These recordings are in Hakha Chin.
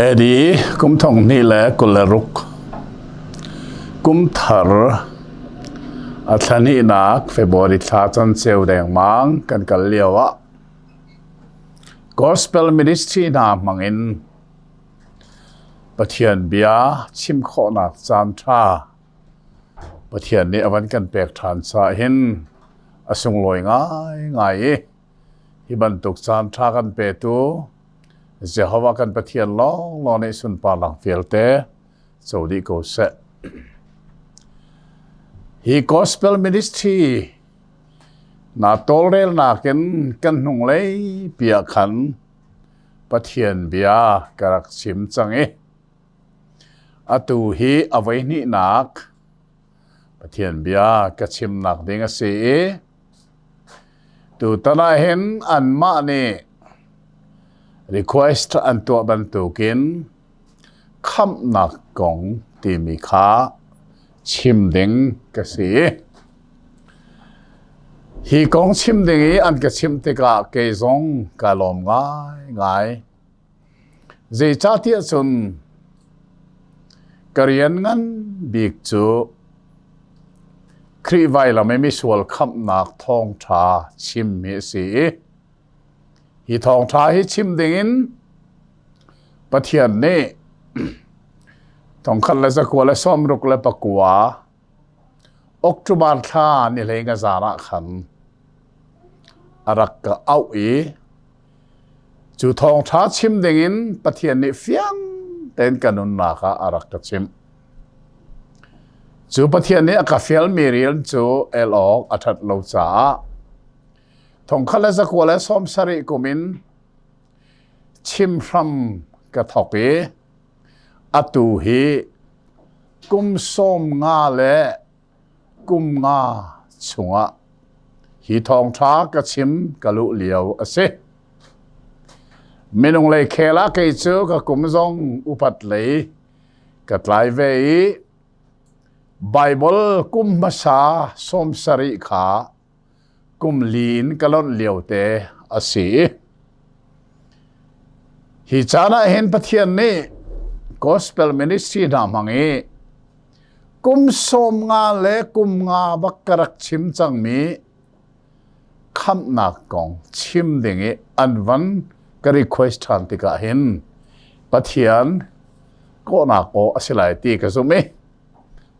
AD kum thong hnih le 26 kum thar a thla hnihnak February thla canceu dengmang kan kal lio ah Gospel Ministry hna hmangin Pathian bia chim khawhnak caan ṭha Pathian nih a van kan pek ṭhan caah hin a sunglawi ngaingai i hi bantuk caan ṭha kan petu Jehovah kan Pathian lawnglawng nih sunparnak vialte co dih ko seh. Hi gospel ministry na tawlrelnak in kan hnunglei pi ah khan Pathian bia ka rak chim cang i atu hi a voihnihnak Pathian bia ka chimnak ding a si i tutan ah hin anmah nih request an tuah bantukin khamhnak kong timi kha chim ding ka si. Hi kong chim ding i an ka chimh tikah kei zong ka lawm ngaingai. Zeicahtiah cun ka rian ngan bik cu Khrih vailam i misual khamhnak thawngṭha chim hi a si i hi thawngṭha hi chim dingin Pathian nih 1969 October thla ni hlei nga zan ah khan a rak ka auh i cu thawngṭha chim dingin Pathian nih fiang tein ka nunnak ah a rak ka chimh. Cu Pathian nih a ka fialmi rian cu el awk a ṭhat lo caah 1970 kum in chim hram ka thawk i atu hi kum 50 le kum nga chungah hi thawngṭha ka chim ka luh lio a si. Minung lei khel ah kei cu ka kum zong upat lei ka tlai ve i Baibal kum hmasa 70 kha kum li in ka lonh lio te a si. Hi caan ah hin Pathian nih gospel ministry hna hmang i kum 50 le kum nga bak ka rak chim cangmi khamhnak kong chim ding i an van ka request ṭhan tikah hin Pathian kawhnak aw a si lai ti ka zumh i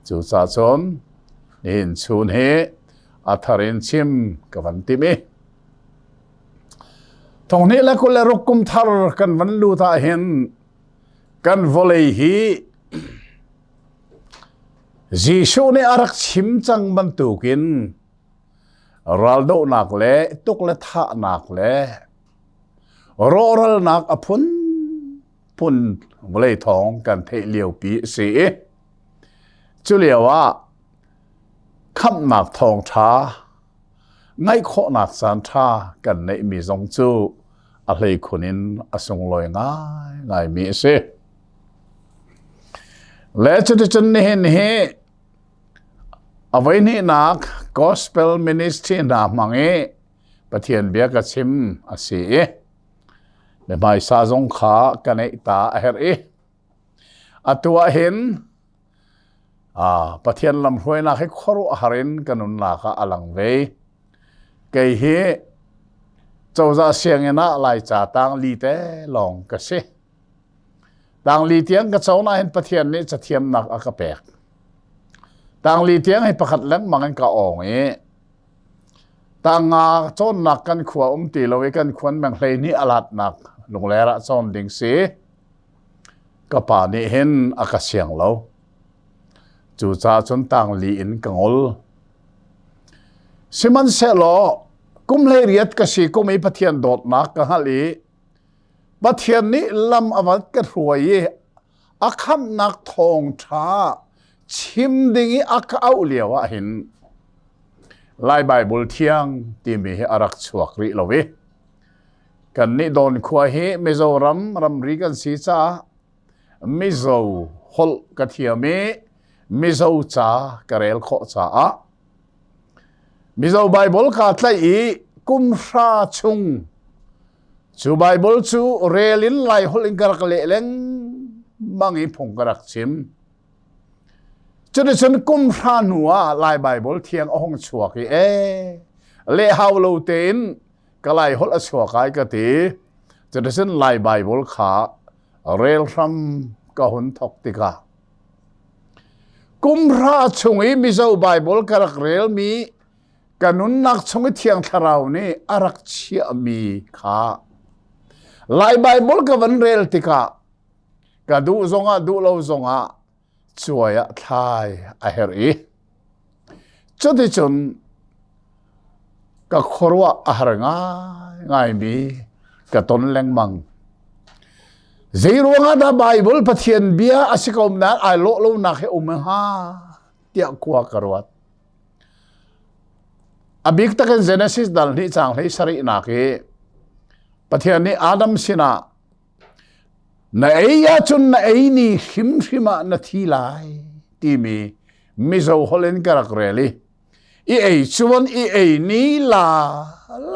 cucaah cun nihin chun hi a thar in chim ka van tim i 2026 kum thar kan van lut ah hin kan vawlei hi Jesuh nih a rak chim cang bantukin raldohnak le tuk le thahnak le rawhralnak a phunphun vawlei thawng kan theih liopi a si i cu lio ah khamhnak thawngṭha ngaih khawhnak caanṭha kan neihmi zong cu a hleikhun in a sunglawi ngaingaimi a si. Le cuticun nihin hi a voihnihnak gospel ministry hna hmang i Pathian bia ka chim a si i biahmaisa zong kha ka neih ta a herh i atu ah hin Pathian lamhruainak hi khuaruahhar in ka nunnak ah a lang ve. Kei hi cozah sianginn ah Laica tang li te lawng ka si. Tang li tiang ka co nain Pathian nih cathiamnak a ka pek. Tang li tiang hi pakhat lengmang in ka awng i tang nga cawnnak kan khua um ti lo i kan khuan meng 12 a latnak Lungler ah cawn ding si. Ka pa nih hin a ka siang lo. Cucaah cun tang li in ka ngol. Sihmanhsehlaw kum 18 ka si kum i Pathian dawtnak ka hngalh i Pathian nih lam a van ka hruai i a khamhnak thawngṭha chim ding i a ka auh lio ah hin Lai Baibal Thiang timi hi a rak chuak rih lo i Kannih Dawn khua hi Mizoram ramri kan si caah Mizo holh ka thiam i Mizo ca ka rel khawh caah Mizo Baibal kaa tlaih i kum hra chung cu Baibal cu rel in Lai holh in ka rak leh lengmang. lengmang i phung ka rak chim. Cuticun kum hra hnu ah Lai Baibal thiang a hung chuak i ee leh hau lo tein ka Lai holh a chuak ai ka ti. Cuticun Lai Baibal kha rel hram ka hun thok tikah kum hra chung i Mizo Baibal ka rak relmi ka nunnak chung i Thiang Thlarau nih a rak chiahmi kha Lai Baibal ka van rel tikah ka duh zongah duh lo zongah cuai ah thlai a herh i cuticun ka khuaruah a har ngaingaimi ka ton lengmang. Zei ruangah dah Baibal Pathian bia a si ko nain ai lawh lonak hi um hnga tiah khua ka ruat. A bik takin Genesis dal hnih caang hlei sarihnak i Pathian nih Adam sinah Na ei ahcun na ei ni hrimhrim ah na thi lai timi Mizo holh in ka rak rel i i ei chuan i ei ni la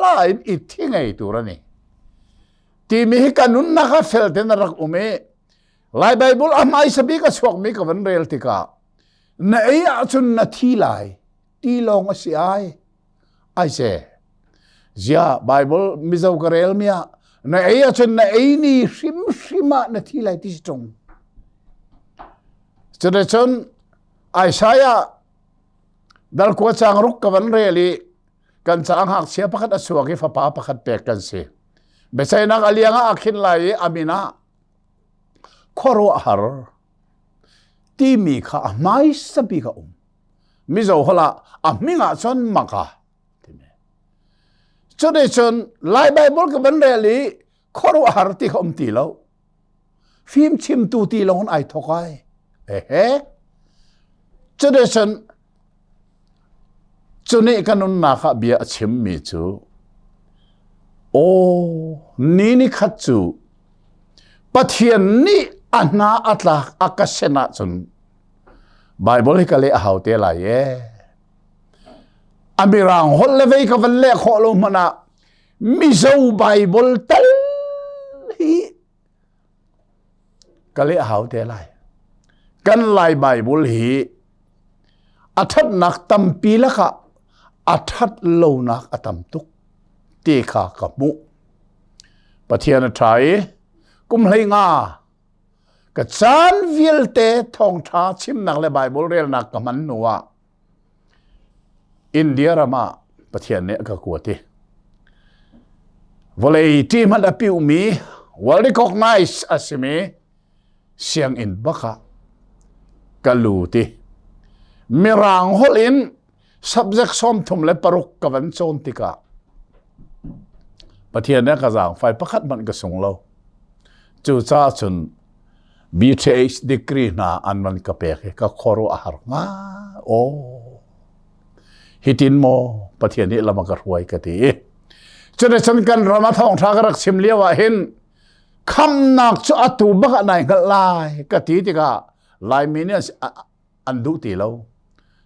la in i thi ngei tur ani timi hi ka nunnak ah fel ten a rak um i Lai Bible a hmaisa bik a chuakmi ka van rel tikah na ei ahcun na thi lai ti lawng a si ai Ai se. Zia Bible Mizo ka rel mi ah na ei ahcun na ei ni hrimhrim ah na thi lai ti si ṭung. Cuticun Isaiah dal kua caang ruk ka van rel i kan caang ngakchia pakhat a chuak i fapa pakhat pek kan si. Biaceihnak a liang ah a khin lai i a min ah khuaruahhar timi kha a hmaisa bik a um. Mizo holh ah a hming ah cun maka timi. Cuticun Lai Bible ka van rel i khuaruahhar ti kha um ti lo. Fim chimtu ti lawng in ai thok ai. Ehe. Cuticun cunih ka nunnak ah bia a chimmi cu aw ni ni khat cu Pathian nih a hna a tlak a ka sen ahcun Bible hi ka leh a hau te lai e. A mirang holh le vei ka van leh khawh lo hmanh ah Mizo Bible tal hi ka leh a hau te lai. Kan Lai Bible hi a ṭhatnak tampi lakah a ṭhat lonak a tam tuk ti kha ka hmuh. Pathian a ṭha i kum hlei nga Ka caan vialte thawngṭha chimnak le Baibal relnak ka hman hnu ah India ram ah Pathian nih a ka kuat i vawlei ṭi hmanh a piumi well recognized a simi sianginn bak ah ka lut i Mirang holh in subject 36 ka van cawn tikah Pathian nih ka zaangfai pakhat hmanh ka sung lo. Cucaah cun BTH degree hna an van ka pek i ka khuaruah a har nga. Aw, hitin maw Pathian nih lam a ka hruai ka ti i. Cuticun kan ram a thawngṭha ka rak chim lio ah hin khamnak cu atu bak ah nai hngalh lai ka ti tikah Laimi nih an duh ti lo.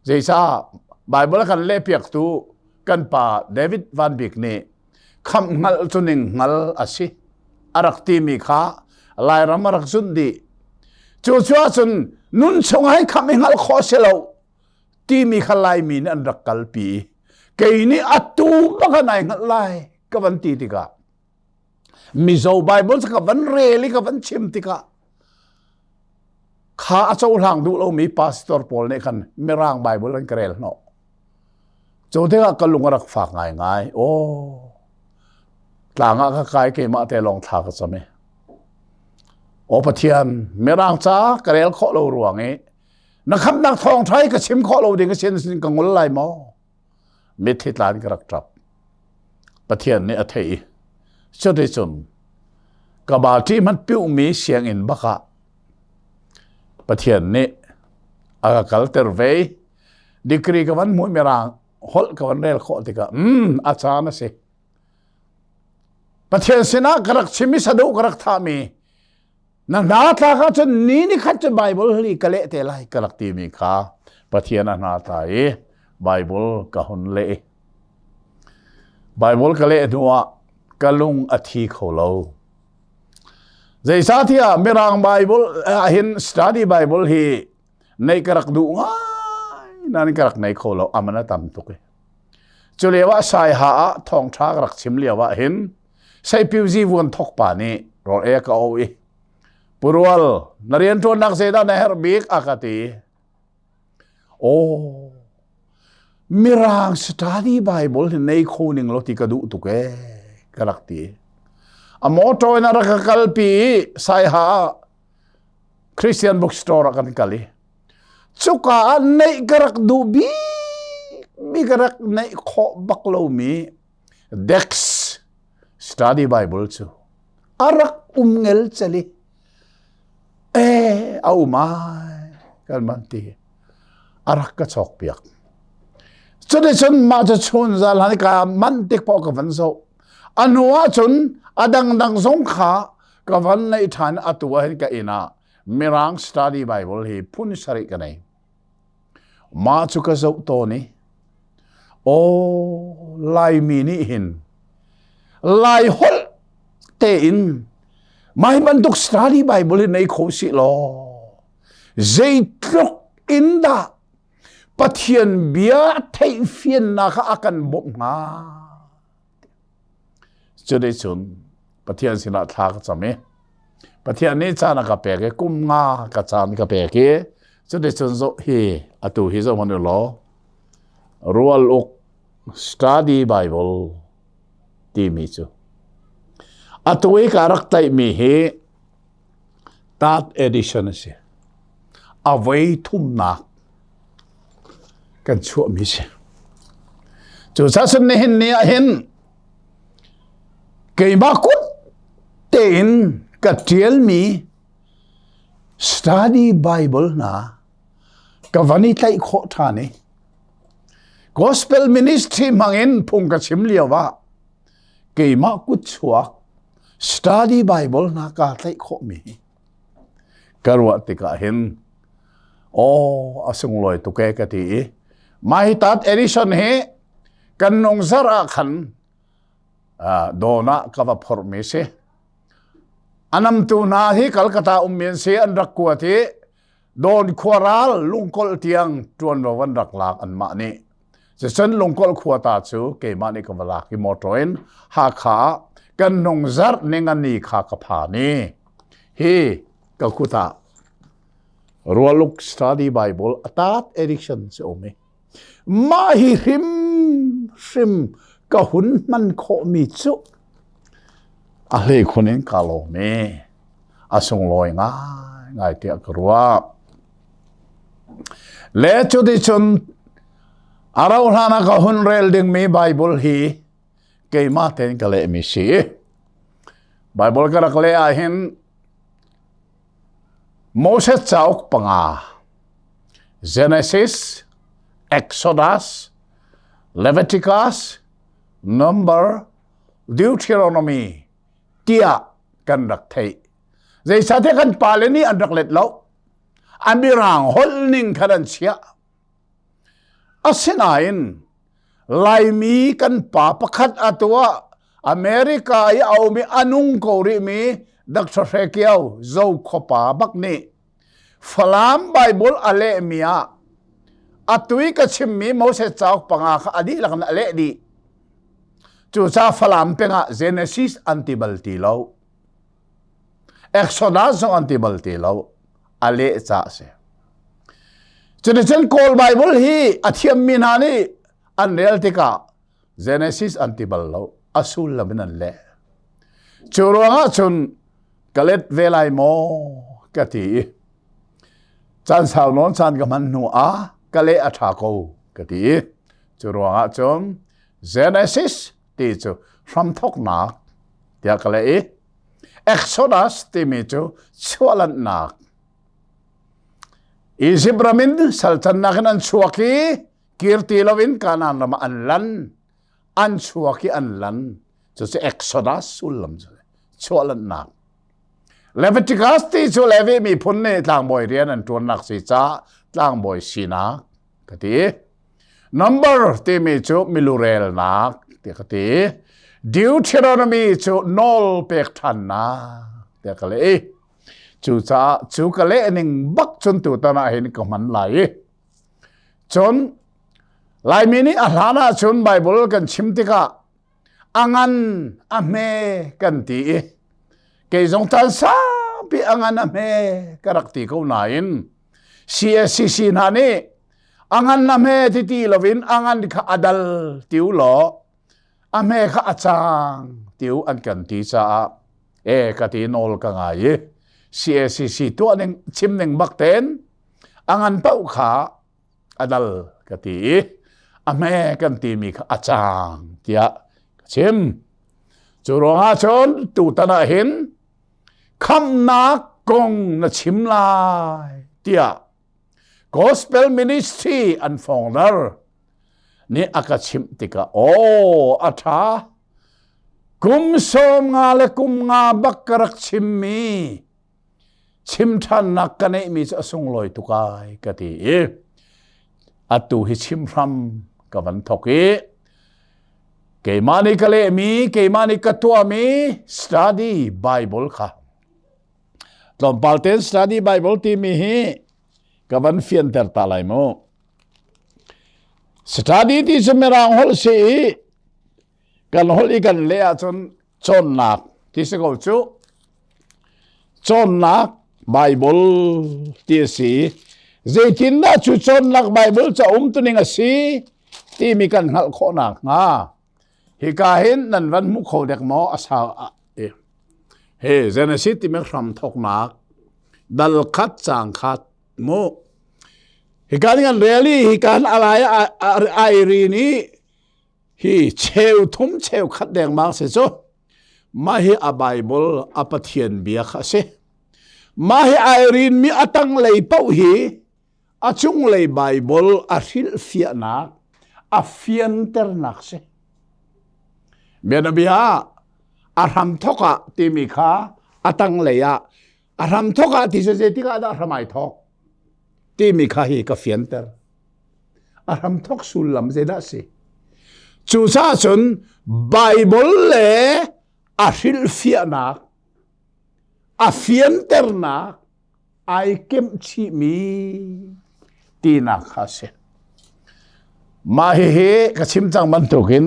Zeicah Bible a kan lehpiaktu kan pa David Van Bik nih khamh hngalh cu ning hngal a si a rak timi kha Lairam a rak zunh dih. Cucaah cun nun chung ah hin khamh i hngalh khawh a si lo timi kha Laimi nih an rak kalpi. Kei nih atu bak ah nai hngalh lai ka van ti tikah Mizo Bible ka van rel i ka van chim tikah kha a cohlang duh lomi pastor pawl nih khan Mirang Bible an ka rel hnawh. Cu tikah ka lung a rak fak ngaingai. Aw, tlang ah ka kai keimah te lawng thla ka cam i. Aw Pathian, Mirang ca ka rel khawh lo ruang i na khamnak thawngṭha hi ka chim khawh lo ding a sin sin ka ngol lai maw? Mitthli tlan ka rak ṭap. Pathian nih a theih i cuticun ka balṭi hmanh piuhmi sianginn bak ah Pathian nih a ka kalter ve i degree ka van hmuh mirang holh ka van rel khawh tikah a caan a si. Pathian sinah ka rak chim i saduh ka rak thahmi Na hna tlak ahcun ni ni khat cu Baibal hi ka leh te lai ka rak timi kha Pathian a hna tla i Baibal ka hun leh. Baibal ka leh hnuah ka lung a thi kho lo. Zeicahtiah Mirang Bible ah hin study Bible hi nei ka rak duh ngai nain ka rak nei kho lo aman a tam tuk i. Cu lio ah Saiha ah thawngṭha ka rak chim lio ah hin Seipiuzi vuan thok pa nih rawl ei a ka auh i Purual na rianṭuannak zeidah na herh bik a ka ti. Aw Mirang study Bible hi nei kho ning lo ti ka duh tuk ee ka rak ti. A motor in a rak ka kalpi i Saiha ah Christian bookstore ah kan kal i cuka ah neih ka rak duh bik mi ka rak neih khawh bak lomi Dex study Bible cu a rak um ngel cel i Eh, a um ai kan man ti. A rak ka chawk piak. Cuticun mah cu chun zal han ka man tik paoh ka van zoh. A hnu ahcun a dangdang zong kha ka van neih ṭhan atu ah hin ka inn ah Mirang Study Bible hi phun sarih ka nei. Mah cu ka zoh tawn i aw Laimi nih hin Lai holh tein mai bantuk study Bible hi nei kho si law zeitluk in dah Pathian bia theihfiannak kha a kan bawmh hnga. Cuticun Pathian sinah thla ka cam i Pathian nih caan a ka pek i kum nga ka caan ka pek i cuticun zoh hi atu hi zoh hmanh u law rual uk study Bible timi cu atu i ka rak tlaihmi hi third edition a si. A voi thumnak kan chuahmi si. Cucaah cun nihin ni ah hin keimah kut tein ka ṭialmi study Bible hna ka van i tlaih khawh ṭhan i gospel ministry hmangin phung ka chim lio ah keimah kut chuak study Bible hna kaa tlaih khawhmi hi ka ruah tikah hin aw a sunglawi tuk e ka ti i mah hi tat edition hi kan nung zarh ah khan dawn ah ka va phorhmi si a namtu hna hi Calcutta ummi an si an rak kuat i Dawn khuaral lungkolh tiang ṭuanvo an rak lak anmah nih. Cucun lungkolh khua ta cu keimah nih ka va lak i motor in Hakha ah kan nung zarh ning a ni kha ka phan i hi ka kut ah Rualuk Study Bible a tat edition cu um i mah hi hrim hrim ka hun hman khawhmi cu a hleikhun in ka lawm i a sunglawi ngaingai tiah ka ruah. Le cuticun a rauh hlan ah ka hun rel dingmi Bible hi keimah tein ka lehmi si. Bible ka rak leh ahhin Moses cauk panga Genesis, Exodus, Leviticus, Number, Deuteronomy tiah kan rak theih. Zeicahtiah kan pale nih an rak let lo. A mirang holh ning khan an chiah. Asinain Laimi kan pa pakhat atu ah America i a um i a nung ko rihmi Dr. Hre Kio Zokhawpa bak nih Falam Bible a lehmi ah atu i ka chimmi Moses cauk panga kha a dihlak in a leh dih. Cucaah Falam peng ah Genesis an ti bal ti lo. Exodus zong an ti bal ti lo. A leh ca a si. Cuticun Kawl Bible hi a thiammi hna nih an rel tikah Genesis an ti bal lo. A sullam in an leh. Cu ruangah cun ka let ve lai maw ka ti i caan sau nawn caan ka hman hnu ah ka leh a ṭha ko ka ti i cu ruangah cun Genesis ti cu hramthawknak tiah ka leh i Exodus timi cu chuahlanhnak Egypt ram in salcannak in an chuak i kir ti loin Kanaan ram ah an lan an chuak i an lan cucu Exodus sullam cu chuahlanhnak Leviticus ti cu Levi miphun nih tlangbawi rian an ṭuannak si caah tlangbawi sinak ka ti Number timi cu milurelnak ti ka ti Deuteronomy cu nawl pek ṭhannak. tiah ka leh i cucaah cu ka leh ning bak cun tutan ah hin ka hman lai i cun Laimi nih a hlan ah cun Bible kan chim tikah a ngan a hme kan ti i kei zong caan saupi a ngan a hme ka rak ti ko nain CSCC hna nih a ngan a hme ti ti loin a ngan kha a dal ti u law a hme kha a cang ti u an kan ti caah e ka ti nawl ka ngai i CACC tuah ning chim ning bak ten a ngan paoh kha a dal ka ti i a hme kan timi kha a cang tiah ka chim. Cu ruangah cun tutan ah hin khamhnak kong na chim lai tiah gospel ministry an founder nih a ka chimh tikah aw a ṭha kum 50 le kum nga bak ka rak chimmi chim ṭhannak ka neihmi cu a sunglawi tuk ai ka ti i atu hi chim hram ka van thok i keimah nih ka lehmi keimah nih ka tuahmi study Bible kha tlawmpal ten study Bible timi hi ka van fianter ta lai mu study ti cu mirang holh si i kan holh i kan leh ahcun cawnnak ti si ko cu cawnnak Bible ti a si zeitindah cu cawnnak Bible ca um tuning a si timi kan hngalh khawh nakhnga hika hin nan van hmu kho dek maw a sau he Genesis timi hram thoknak dal khat cang khat mu hika nih kan rel i hika alai ai rin i Hi cheu thum cheu khat dengmang si cu mah hi a Bible a Pathian bia kha a si. Mah hi ai rinmi a tanglei paoh hi a cunglei Bible a hrilhfiahnak a fianternak si. Bianabia ah a hramthok ah timi kha a tanglei ah a hramthok ah ti cu zeitik ah dah hram ai thok timi kha hi ka fianter. A hramthok sullam zeidah a si? Cucaah cun Baibal le a hrilhfiahnak, a fianternak ai kemh chihmi tinak kha a si. Mah hihi ka chim cang bantukin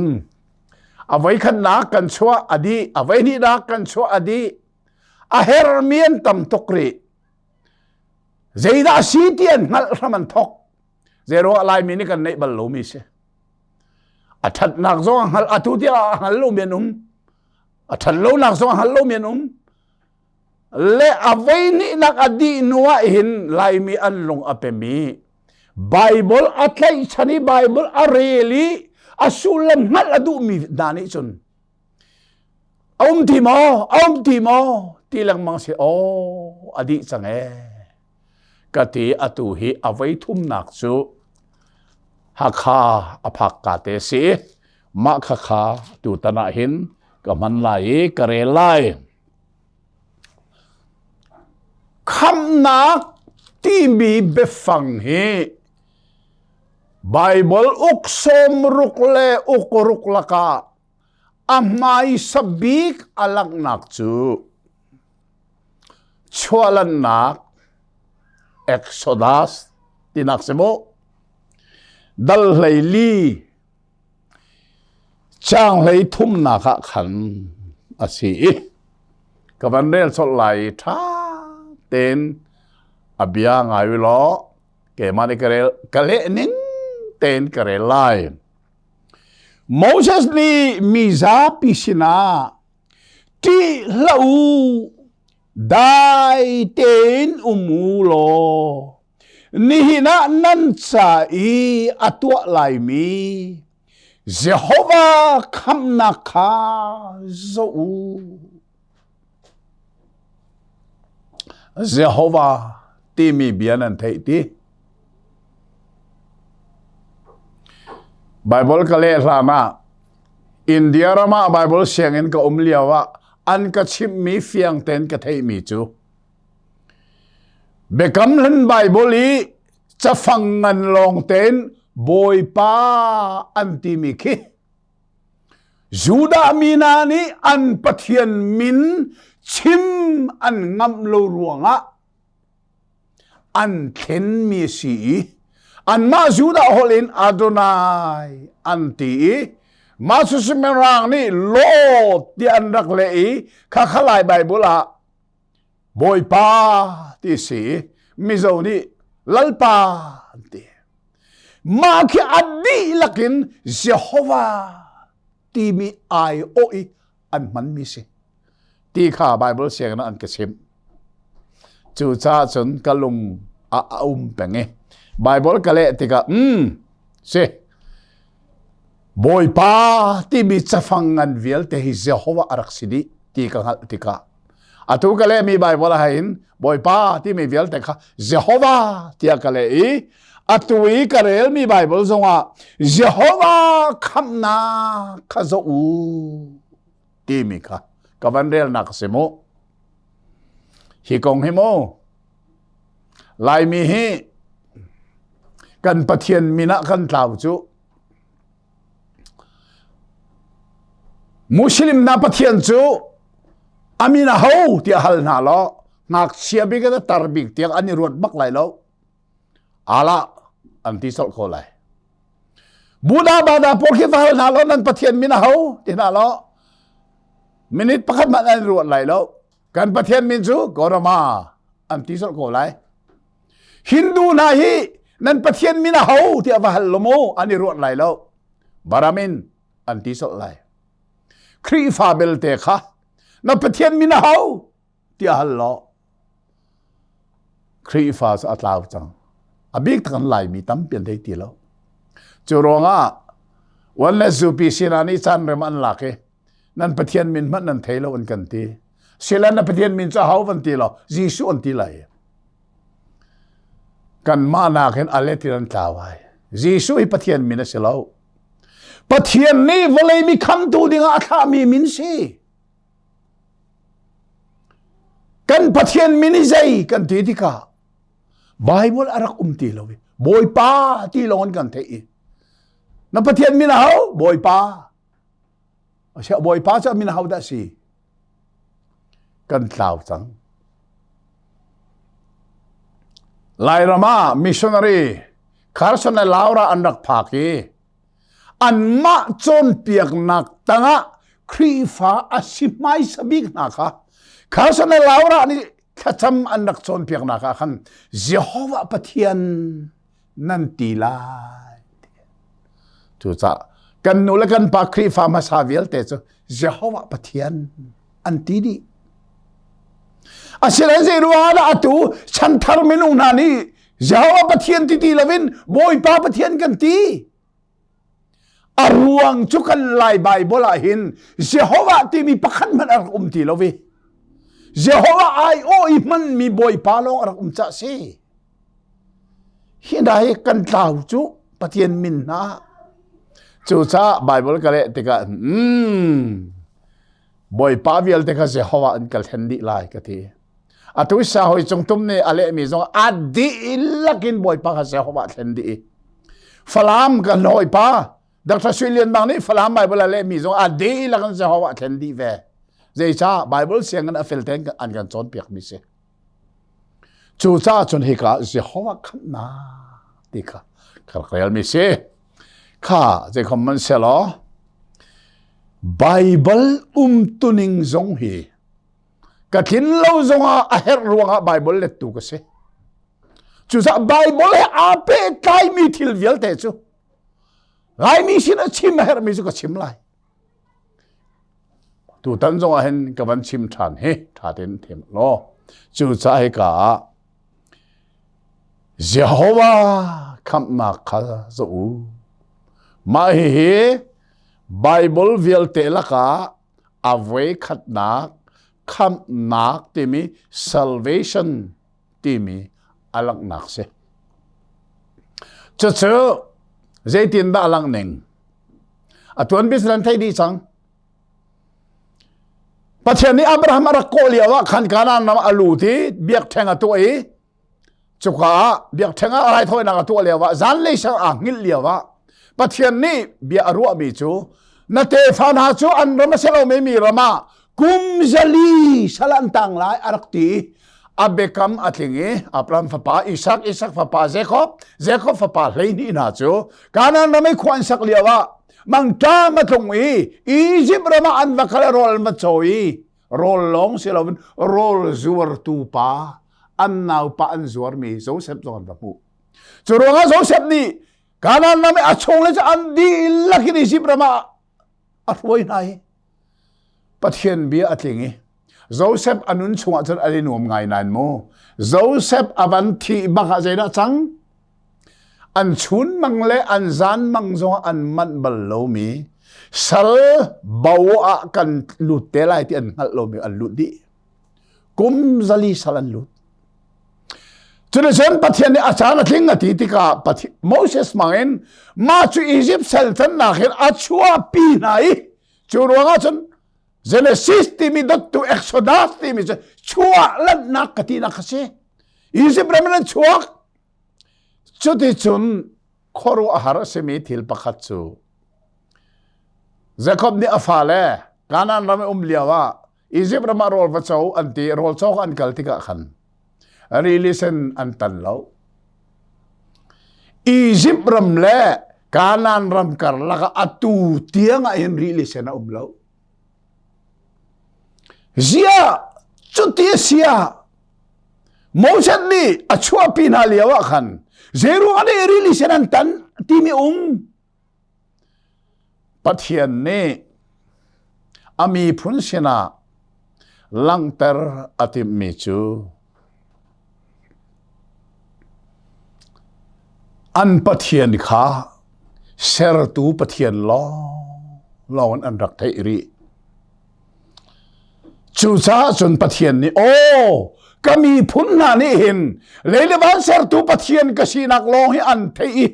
a voikhatnak kan chuah a dih, a voihnihnak kan chuah a dih, a hermi an tam tuk rih. Zeidah si ti an hngalh hram an thok. Zeiruangah Laimi nih kan neih bal lomi si. A ṭhatnak zong a hngal atu tiah a hngal lomi an um. A ṭhat lonak zong a hngal lomi an um. Le a voihnihnak a dih hnu ah hin Laimi an lung a pem i Bible a tlaihchan i Bible a rel i a sullam hngalh a duhmi hna nih cun A um ti maw? A um ti maw? Ti lengmang si aw a dih cang ee. Ka ti atu hi a voi thumnak cu Hakha a phak ka te si. Mah khakha tutan ah hin ka hman lai i ka rel lai. Khamhnak timi biafang hi Baibal uk 60 le uk ruk lakah A hmaisa bik a langhnak cu chuahlannak Exodus tinak si mu. Dal hlei li caang hlei thumnak ah khan a si i ka van rel colh lai i ṭha tein a bia ngai u law keimah nih ka rel ka leh ning tein ka rel lai. Moses nih mi zapi sinah ṭih hlah u, dai tein um u law nihin ah nan ca i a tuah laimi Jehovah khamhnak kha zoh u. Jehovah timi bia nan theih ti. Bible ka leh hlan ah India ram ah Bible sianginn ka um lio ah an ka chimhmi fiang tein ka theihmi cu Biakam Hlun Bible i cafang ngan lawng tein Bawipa an timi khi. Judah mi hna nih an Pathian min chim an ngamh lo ruangah an thlenmi a si i anmah Judah holh in Adonai an ti i mah cucu Mirang nih Lord tiah an rak leh i khakha Lai Baibal ah Bawipa ti a si i Mizo nih Lalpa an ti. Mah khi a dihlak in Jehovah timi aiawh i an hmanmi si ti kha Bible sianginn ah an ka chimh. Cucaah cun ka lung a a um peng i Bible ka leh tikah um si Bawipa timi cafang ngan vialte hi Jehovah a rak si dih ti ka hngalh tikah atu ka lehmi Bible ah hin Bawipa timi vialte kha Jehovah tiah ka leh i atu i ka relmi Bible zongah Jehovah khamhnak kha zoh u timi kha ka van relnak a si mu. Hi kong hi mu Laimi hi kan Pathian min ah kan tlau cu Muslim hna Pathian cu a min a ho tiah hal hna law ngakchia bik in a tar bik tiang an i ruat bak lai lo. Allah an ti colh ko lai. Buddha bada pawl khi va hal hna law nan Pathian min a ho ti hna law minute pakhat hmanh an i ruat lai lo. Kan Pathian min cu Gautama an ti colh ko lai. Hindu hna hi nan Pathian min a ho tiah va hal lo mu an i ruat lai lo. Baramin an ti colh lai. Khrihfa belte kha na Pathian min a ho tiah hal law Khrihfa cu a tlau cang. A bik tak an Laimi tampi an thei ti lo. Cu ruangah Oneness Zupi sinah nih caan rem an lak i nan Pathian min hmanh nan thei lo an kan ti. Sila na Pathian min cu ho van ti lo, Jesuh an ti lai. Kanmah nakin a let in an tlau ai. Jesuh hi Pathian min a si lo. Pathian nih vawlei mi khamtu dingah a thlahmi min si. Kan Pathian min i zei kan ti tikah Bible a rak um ti lo i Bawipa ti lawng in kan theih i na Pathian min a ho? Bawipa. Asiah Bawipa cu a min ho dah si? Kan tlau cang. Lairam ah missionary Carson le Laura an rak phak i anmah cawnpiaknak tangah Khrihfa a si hmaisa bik hna kha Carson le Laura nih thlacam an rak cawnpiaknak ah khan Jehovah Pathian nan ti lai. Cucaah kan nu le kan pa Khrihfa hmasa vialte cu Jehovah Pathian an ti dih. Asinain zei ruangah dah atu chanthar minung hna nih Jehovah Pathian ti ti loin Bawipa Pathian kan ti? A ruang cu kan Lai Baibal ah hin Jehovah timi pakhat hmanh a rak um ti lo i Jehovah aiawh i hmanmi Bawipa lawng a rak um cah si. Hi hna hi kan tlau cu Pathian min hna. Cucaah Baibal ka leh tikah mm, Bawipa vialte kha Jehovah an kal thlen dih lai ka ti. Atu sa hoi cung tum nih a lehmi zong a dihlak in Bawipa kha Jehovah thlen dih i Falam kan hawipa Dr. Sui Lian Mang nih Falam Bible a lehmi zong a dihlak in Jehovah thlen dih ve. Zeicah Bible sianginn a fel tein an kan cawnpiakmi si. Cucaah cun hika Jehovah khamhnak ti kha ka rak relmi si. Kha zeikhom man selaw Bible umtuning zong hi ka tlin lo zongah a herh ruangah Bible lettu ka si. Cucaah Bible he aa pehtlaimi thil vialte cu Laimi sin a chim a herhmi cu ka chim lai. Tutan zong ah hin ka van chim ṭhan hi ṭha tein thim law cucaah hika ah Jehovah khamhnak kha zoh u. Mah hihi Bible vialte lakah a voikhatnak khamhnak timi salvation timi a langhnak si. Cucu zeitindah a langh ning? A tuanbia nan theih dih cang. Pathian nih Abraham a rak kawh lio ah khan Kanaan ram a lut i biakṭheng a tuah i cuka ah biakṭheng ah raithawinak a tuah lio ah zanlei sang aa hngilh lio ah Pathian nih bia a ruahmi cu. Na tefa hna cu an ram a si lomi mi ram ah kum 400 sal an tang lai a rak ti. A biakam a tling i Abraham fapa Isak, Isak fapa Jacob, Jacob fapa 12 hna cu Kanaan ram i khua an sak lio ah mangṭam a tlung i Izipt ram ah an va kal i rawl an va caw i rawl lawng si loin rawl zuartu pa an naupa an zuarmi Joseph zong an va hmuh. Cu ruangah Joseph nih Kanaan ram i a chungle cu an dihlak in Izipt ram ah a hruai hna i Pathian bia a tling i Joseph a nun chungah cun an i nuam ngai nain mu Joseph a van thih bak ah zeidah cang? An chun mang le an zan mang zongah an manh bal lomi sal bo ah kan lut te lai ti an hngalh lomi an lut dih. Kum 400 sal an lut. Cuticun Pathian nih a caan a tling a ti tikah Moses hmangin mah cu Izipt sal cannak hin a chuahpi hna i cu ruangah cun Genesis timi dottu Exodus timi cu chuah lanhnak ka tinak a si. Izipt ram in an chuak. Cuticun khuaruahhar a simi thil pakhat cu Jacob nih a fale Kanaan ram i um lio ah Izipt ram ah rawl va co an ti rawl cawk an kal tikah khan rili sen an tan lo. Izipt ram le Kanaan ram karlak ah atu tiang ah hin rili sen a um lo. Ziah cuti a si ah Moses nih a chuahpi hna lio ah khan zeiruang ah nih rili sen an tan timi um Pathian nih a miphun sinah langhter a timhmi cu an Pathian kha sertu Pathian lawnglawng in an rak theih rih. Cucaah cun Pathian nih, Aw, ka miphun hna nih hin lei le van sertu Pathian ka sinak lawng hi an theih i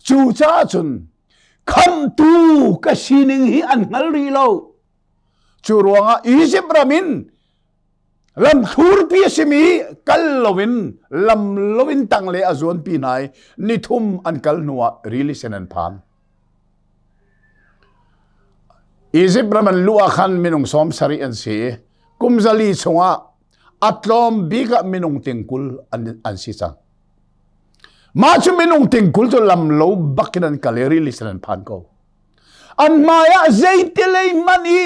cucaah cun khamhtu ka sining hi an hngal rih lo. Cu ruangah Izipt ram in lam thlurpi a simi kal loin lam loin tangle a zuanpi hna i nithum an kal hnuah rili sen an phan. Izipt ram an luh ah khan minung 70 an si i kum 400 chungah a tlawm bik ah minung 20 an si cang. Mah cu minung 20 cu lam lo bak in an kal i rili sen an phan ko. An hmai ah zeitilei hmanh i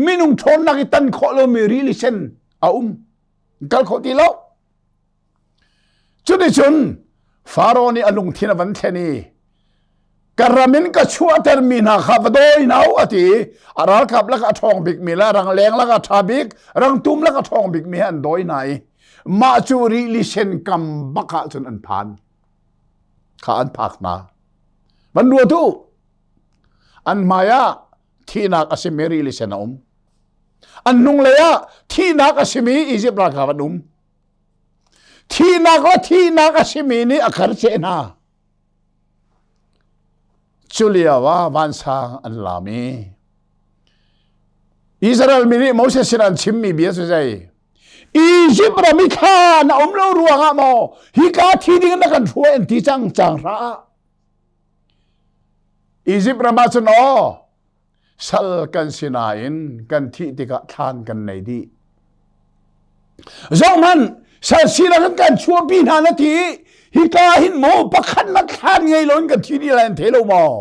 minung ṭhawnnak i tan khawh lomi rili sen a um. Kal khawh ti lo. Cuticun Faro nih a lungthin a van thlen i ka ram in ka chuahtermi hna kha va dawi hna u a ti i a ralkap lakah a ṭhawng bikmi le rangleng lakah a ṭha bik rangtum lakah a ṭhawng bikmi he an dawi hna i mah cu rili sen kam bak ah cun an phan kha an phak hna. Van ruat u an hmai ah thihnak a simi rili sen a um. An hnunglei ah thihnak a simi Izipt ralkap an um. Thihnak le thihnak a simi nih a karceh hna. Cu lio ah vansang an lam i Israel mi nih Moses sin an chimmi bia cu zei? Izipt ram i thla na um lo ruangah maw hika thi ding na kan hruai an ti cang cang hra. Izipt ram ah cun aw Sal kan si nain kan thih tikah thlan kan nei dih. Zohhmanh, sal sinak in kan chuahpi hna na ti hika hin maw pakhat na thlan ngei loin kan thi dih lai an thei lo maw?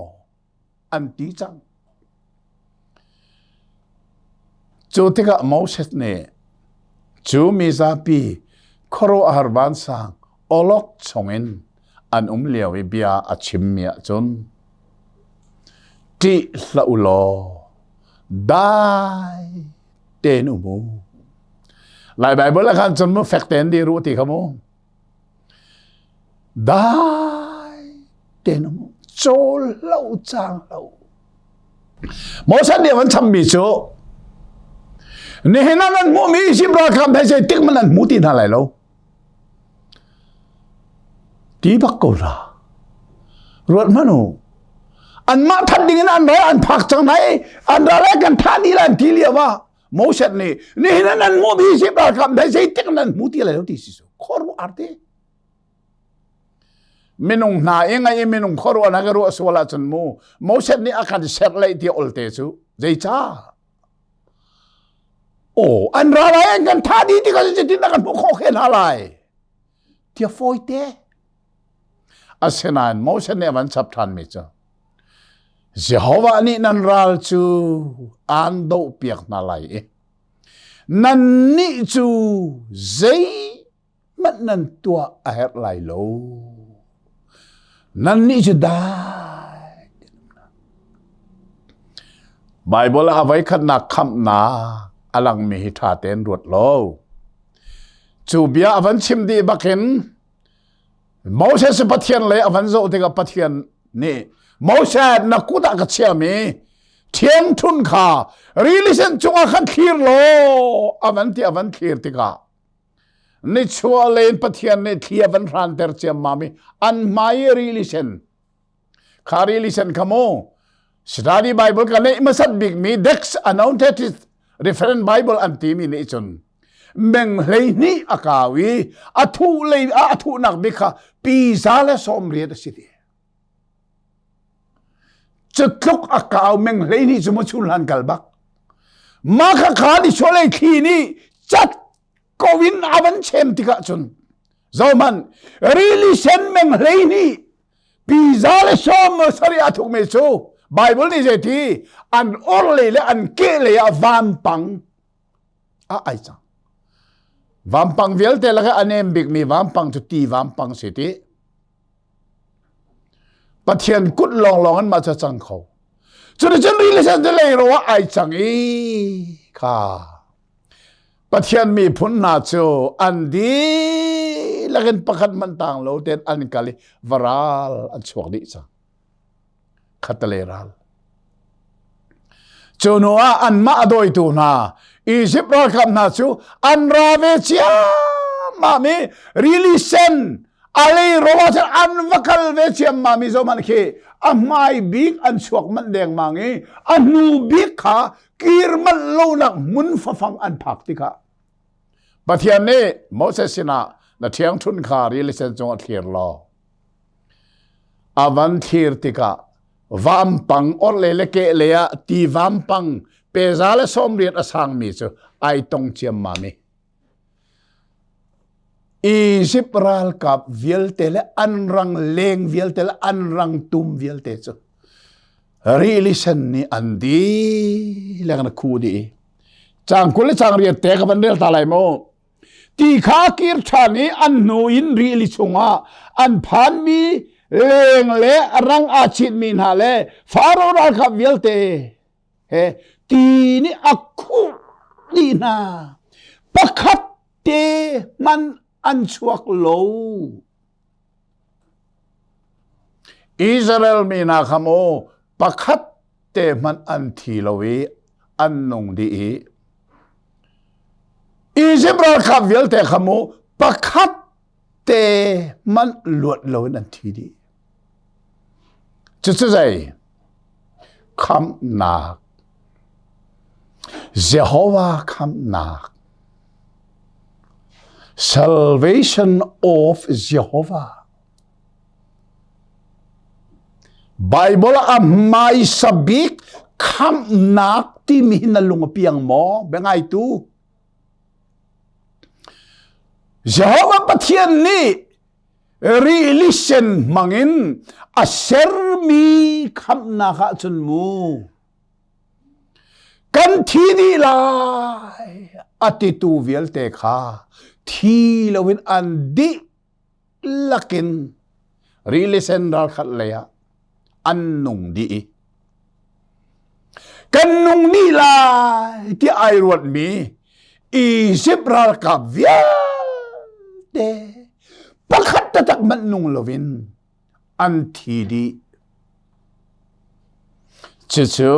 An ti cang. Cu tikah Moses nih cu mi zapi khuaruahhar vansang awlok chungin an um lio i bia a chimmi ahcun ṭih hlah u law dai tein um u. Lai Baibal ah khan cun mu fek tein dir u ti kha mu. Dai tein um u. Cawl lo cang lo. Moses nih an chammi cu nihin ah nan hmuhmi Izipt ralkap he zeitik hmanh nan hmu ti hna lai lo. Ti bak ko hna. Ruat hmanh u. Anmah that ding in an ral an phak cang hna i an ral ai kan thah dih lai an ti lio ah Moses nih nihin ah nan hmuhmi Izipt ralkap he zeitik nan hmu ti lai lo ti si su. Khuaruah te. Minung hna i ngai i minung khuaruahnak i ruah sual ahcun mu Moses nih a kan serh lei ti olte cu. Zeicah? Aw, an ra lai an kan thah dih tikah zeitin dah kan hmuh khawh khe hna lai? Tia fawite. Asinain Moses nih a van chap ṭhanmi cu Jehovah nih nan ral cu aan dohpiak hna lai i nannih cu zeihmanh nan tuah a herh lai lo. Nannih cu dai. Baibal ah a voikhatnak khamhnak a langmi hi ṭha tein ruat law. Cu bia a van chim dih bakin Moses Pathian lei a van zoh tikah Pathian nih Moses na kut ah ka chiami ṭhiangṭhun kha rili sen cungah khan thlir law a van ti a van thlir tikah nichuah lei in Pathian nih thli a van hranter ciammam i an hmai i rili sen kha rili sen kha mu Study Bible ka neih hmasat bikmi Dex Annotated Reference Bible an timi nih cun meng 12 a kau i a thuh lei a thuhnak bik kha piza le 80 a si ti. Cutluk a kau meng 12 cu mu chun hlan kal bak. Mah kha kha ni chuah thli nih cat ko in a van chem tikah cun zohman rili sen meng 12 piza le sawm sari a thukmi cu Bible nih zeiti an or lei le an ke lei ah vampang a ai cang. Vampang vialte lakah a nem bikmi vampang cu ti vampang si ti. Pathian kut lawnglawng in mah cu cang kho. Cuticun rili sen cu lei ro ah ai cang i kha Pathian miphun hna cu an dihlak in pakhat hmanh tang lo tein an kal i varal an chuak dih cang. Khattelei ral. Cu hnu ah anmah a dawitu hna Izipt ralkap hna cu an ra ve ciammam i rili sen a lei ro ah cun an va kal ve ciammam i zohhmanh khi a hmai bik an chuak manh dengmang i a hnu bik kha kir manh lonak hmun fafang an phak tikah Pathian nih Moses sinah na ṭhiangṭhunh kha rili sen cungah thlir law A van thlir tikah vampang orhlei le kehlei ah ti vampang peza le 80 a sangmi cu ai tong ciammam i Izipt ralkap vialte le an rang leng vialte le an rang tum vialte cu rili sen nih an dihlak in a khu dih i cang 20 le cang riat te ka van rel ta lai mu. Ti kha kir ṭhan i an hnu in rili chungah an phanmi leng le rang aa citmi hna le Faro ralkap vialte he ti nih a khuh dih hna. Pakhat te hmanh an chuak lo. Israel mi hna kha mu pakhat te hmanh an thi lo i an nung dih i Izipt ralkap vialte kha mu pakhat te hmanh luat loin an thi dih. Cucu zei? Khamhnak. Jehovah khamhnak. Salvation of Jehovah. Bible ah a hmaisa bik khamhnak timi hi na lung a piang maw? Biangaitu. Jehovah Pathian nih rili sen hmangin a sermi khamhnak ahcun mu kan thi dih lai a titu vialte kha thi loin an dih lakin rili sen ralkhat lei ah an nung dih i kan nung dih lai ti ai ruatmi Izipt ralkap vialte pakhat taktak hmanh nung loin an thi dih. Cucu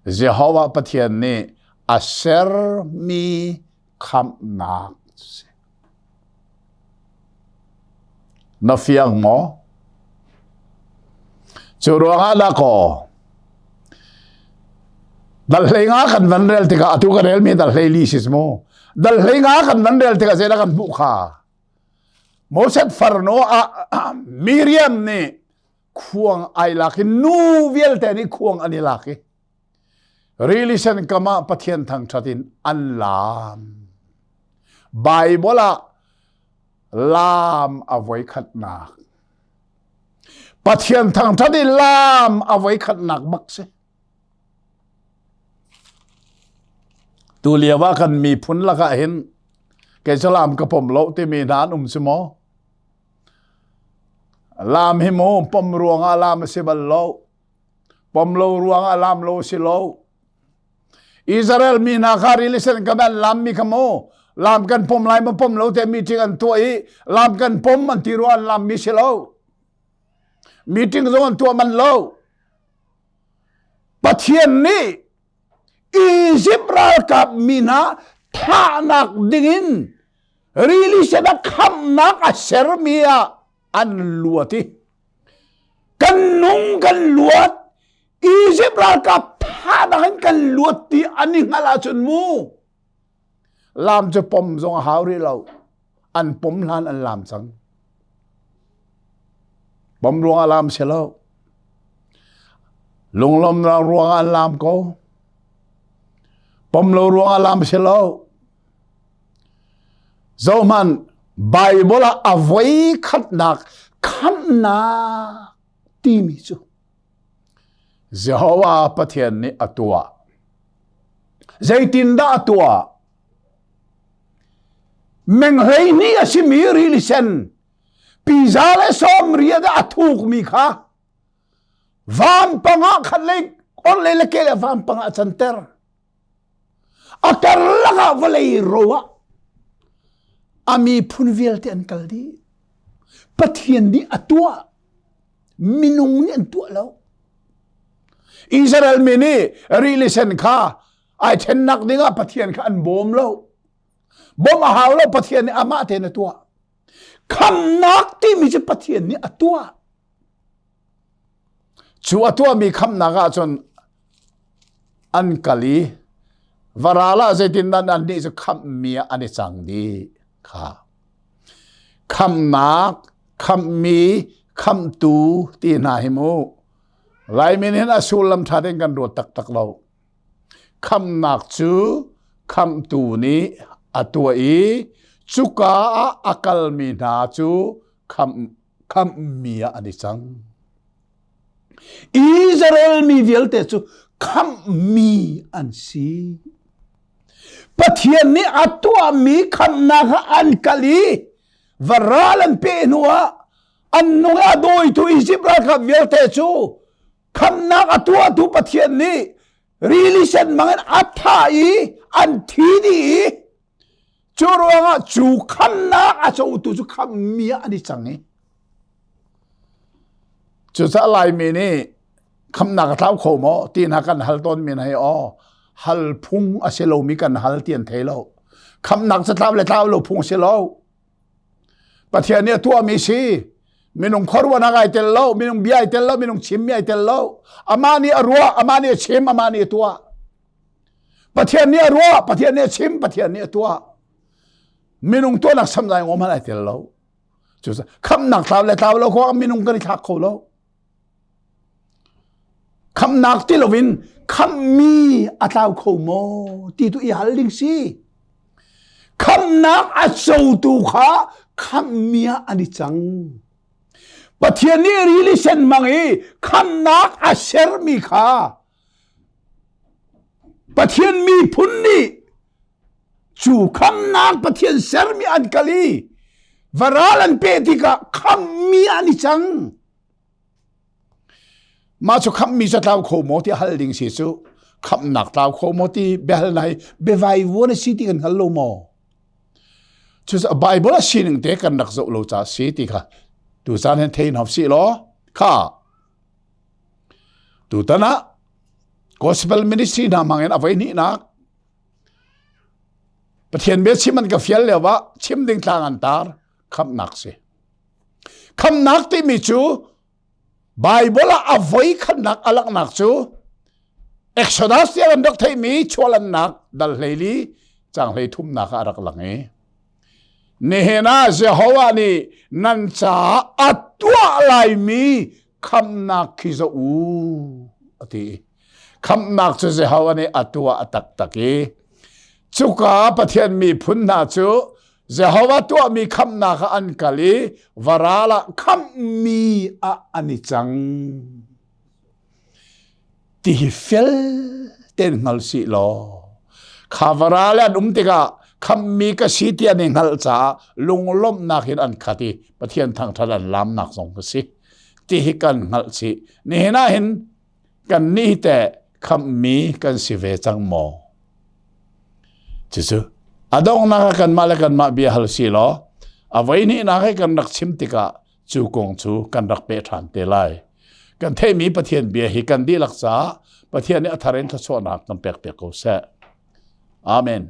Jehovah Pathian nih a sermi khamhnak si. Na fiang maw? Cu ruangah dakaw dal hlei nga kan van rel tikah atu ka relmi dal hlei li si mu dal hlei nga kan van rel tikah zeidah kan hmuh kha Moses farnu ah Miriam nih khuang ai lak i nu vialte nih khuang an i lak i. Rili sen kam ah Pathian thangṭhat in an laam. Baibal ah laam a voikhatnak. Pathian thangṭhat i laam a voikhatnak bak si. Tu lio ah kan miphun lakah hin kei cu laam ka pom lo timi hna an um si maw? Laam hi mu pom ruangah laam a si bal lo. Pom lo ruangah laam lo si lo. Israel mi hna kha rili sen kam an laam mi kha mu laam kan pom lai ma pom lo te meeting an tuah i laam kan pom an ti ruah an laam mi si lo. Meeting zong an tuah man lo. Pathian nih Izipt ralkap mi hna thahnak dingin rili sen ah khamnak a sermi ah an luat i kan nung kan luat Izipt ralkap thahnak in kan luat ti an i hngalh ahcun mu Lam cu pom zong a hau rih lo. An pom hlan an lam cang. Pom ruangah lam si lo. Lunglawmnak ruangah an lam ko. Pom lo ruangah lam si lo. Zohman Bible ah a voi khatnak khamhnak timi cu Jehovah Pathian nih a tuah. Zeitindah a tuah? Meng 12 a simi rili sen piza le sawm riat a thukmi kha vampang ah khat lei orhlei le ke le vampang ah a canter. A karlak ah vawlei ro ah a miphun vialte an kal dih. Pathian nih a tuah. Minung nih an tuah lo. Israel mi nih rili sen kha ai ṭhennak dingah Pathian kha an bawm lo. Bawm a hau lo Pathian nih amah tein a tuah. Khamnak timi cu Pathian nih a tuah. Cu a tuahmi khamnak ahcun an kal i varal ah zeitindah annih cu khamhmi ah an i cang dih kha. Khamhnak, khamhmi, khamhtu ti hna hi mu Laimi nih hin a sullam ṭha tein kan ruat taktak lo. Khamhnak cu khamhtu nih a tuah i cuka ah a kalmi hna cu khamh khamhmi ah an i cang. Israel mi vialte cu khamhmi an si. Pathian nih a tuahmi khamhnak ah an kal i varal an peh hnu ah an nung a dawitu Izipt ralkap vialte cu khamhnak a tuahtu Pathian nih rili sen bangin a thah i an thi dih i Cu ruangah cu khamnak a cotu cu khammi ah an i cang i cucaah Laimi nih khamnak a tlau kho maw ti hna kan hal tawnmi hna hi aw hal phung a si lomi kan hal ti an thei lo. Khamnak cu tlau le tlau lo phung a si lo. Pathian nih a tuahmi si. Minung khuaruahnak ai tel lo, minung bia ai tel lo, minung chimmi ai tel lo. Amah nih a ruah, amah nih a chim, amah nih a tuah. Pathian nih a ruah, Pathian nih a chim, Pathian nih a tuah. Minung tuahnak samzai ngom hmanh ai tel lo. Cu khamnak tlau le tlau lo kho minung kan i thlak kho lo. Khamnak ti loin khammi a tlau kho maw ti tu i hal ding si. Khamnak a cotu kha khammi ah an i cang. Pathian nih rili sen mang i khamnak a sermi kha Pathian miphun nih cu khamnak Pathian sermi an kal i varal an peh tikah khammi an i cang. Mah cu khammi cu tlau kho maw ti hal ding si cu khamnak tlau kho maw ti biahal nai biavai vuan a si ti kan hngal lo maw? Cu Bible a sining te kan rak zoh lo ca si ti kha tu caan hin thei hna sih law kha Tutan ah gospel ministry hna hmang in a voi hnihnak Pathian bia chim an ka fial lio ah chim ding tlang an tar khamhnak si. Khamhnak timi cu Bible ah a voi khatnak a langhnak cu Exodus tiah kan rak theihmi chuahlannak dal hleili cang hlei thumnak ah a rak lang i nihin ah Jehovah nih nan caah a tuah laimi khamhnak khi zoh u a ti. Khamhnak cu Jehovah nih a tuah a taktak i cuka Pathian miphun hna cu Jehovah tuahmi khamhnak ah an kal i varal ah khamhmi ah an i cang. Ti hi fel tein hngal sih law kha varal an um tikah khamhmi ka si ti an i hngalh caah lunglawmhnak in an khat i Pathian thangṭhat an laamnak zong ka si. Ti hi kan hngalh chih. Nihin ah hin kannih teh khamhmi kan si ve cang maw? Cucu a donghnak ah kanmah le kanmah bia hal si law a voihnihnak i kan rak chim tikah cu kong cu kan rak peh ṭhan te lai. Kan theihmi Pathian bia hi kan dihlak caah Pathian nih a thar in thluachuahnak kan pek piak ko seh. Amen.